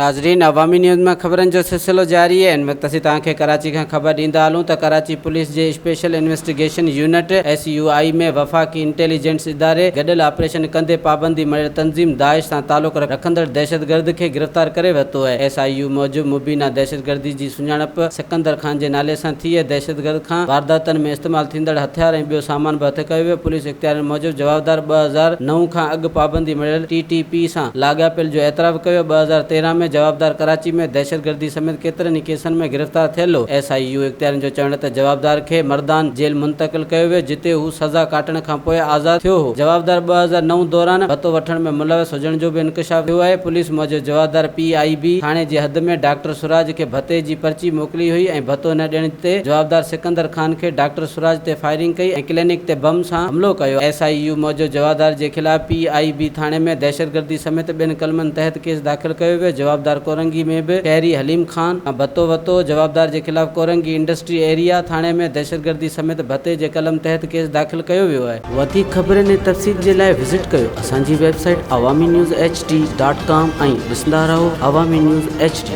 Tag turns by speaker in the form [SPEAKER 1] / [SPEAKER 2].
[SPEAKER 1] ناظرين عوامي نيوز مان خبرن جو سلسلو جاري آهي ان وقت اسين توهان کي ڪراچي کان خبر ڏيندا هلون ته ڪراچي پوليس جي special investigation unit, S U I, ۾ وفاقي انٽيليجنس اداري گڏيل آپريشن ڪندي پابندي مڙهيل تنظيم داعش سان تعلق رکندڙ دهشتگرد کي گرفتار ڪري ورتو آهي. ايس I U موجب مبينا دهشتگردي جي سڃاڻپ سڪندر خان جي نالي سان ٿي آهي، دهشتگرد کان وارداتن ۾ استعمال ٿيندڙ هٿيار ۽ ٻيو سامان به هٿ ڪيو ويو، پوليس اختيارين موجب جوابدار 2009 کان اڳ پابندي مڙهيل ٽي ٽي پي سان لاڳاپيل جو اعتراف ڪيو، 2013 ۾ جوابدار ڪراچي ۾ دهشتگردي سميت ڪيترن ئي ڪيسن ۾ گرفتار ٿيل هو. ايس I U اختيارين جو چوڻ ته جوابدار کي مردان جيل منتقل ڪيو ويو جتي هو سزا ڪاٽڻ کانپوء آزاد ٿيو هو. جوابدار 2009 دوران ڀتو وٺڻ ۾ ملوث هجڻ جو به انڪشاف ٿيو آهي. پوليس موجب جوابدار پي آء بي ٿاڻي جي حد ۾ ڊاڪٽر سراج کي ڀتي جي پرچي موڪلي هئي ۽ ڀتو نه ڏيڻ تي جوابدار سڪندر خان کي ڊاڪٽر سراج تي فائرنگ ڪئي ۽ ڪلينڪ تي بم سان حملو ڪيو. ايس I U موجب جوابدار جي خلاف پي آء بي ٿاڻي ۾ دهشتگردي سميت ٻين قلمن تحت ڪيس داخل ڪيو ويو. جوابدار ڪورنگي ۾ به شهري حليم خان کان ڀتو ورتو. جوابدار جي خلاف ڪورنگي انڊسٽري ايريا ٿاڻي ۾ دهشتگردي سميت ڀتي جي قلم تحت ڪيس داخل ڪيو ويو آهي. وڌيڪ خبرن ۽ تفصيل جي لاء وزٽ ڪيو اسان جي website Awami news H D dot com ۽ ڏسندا رهو عوامي نيوز ايڇ ڊي.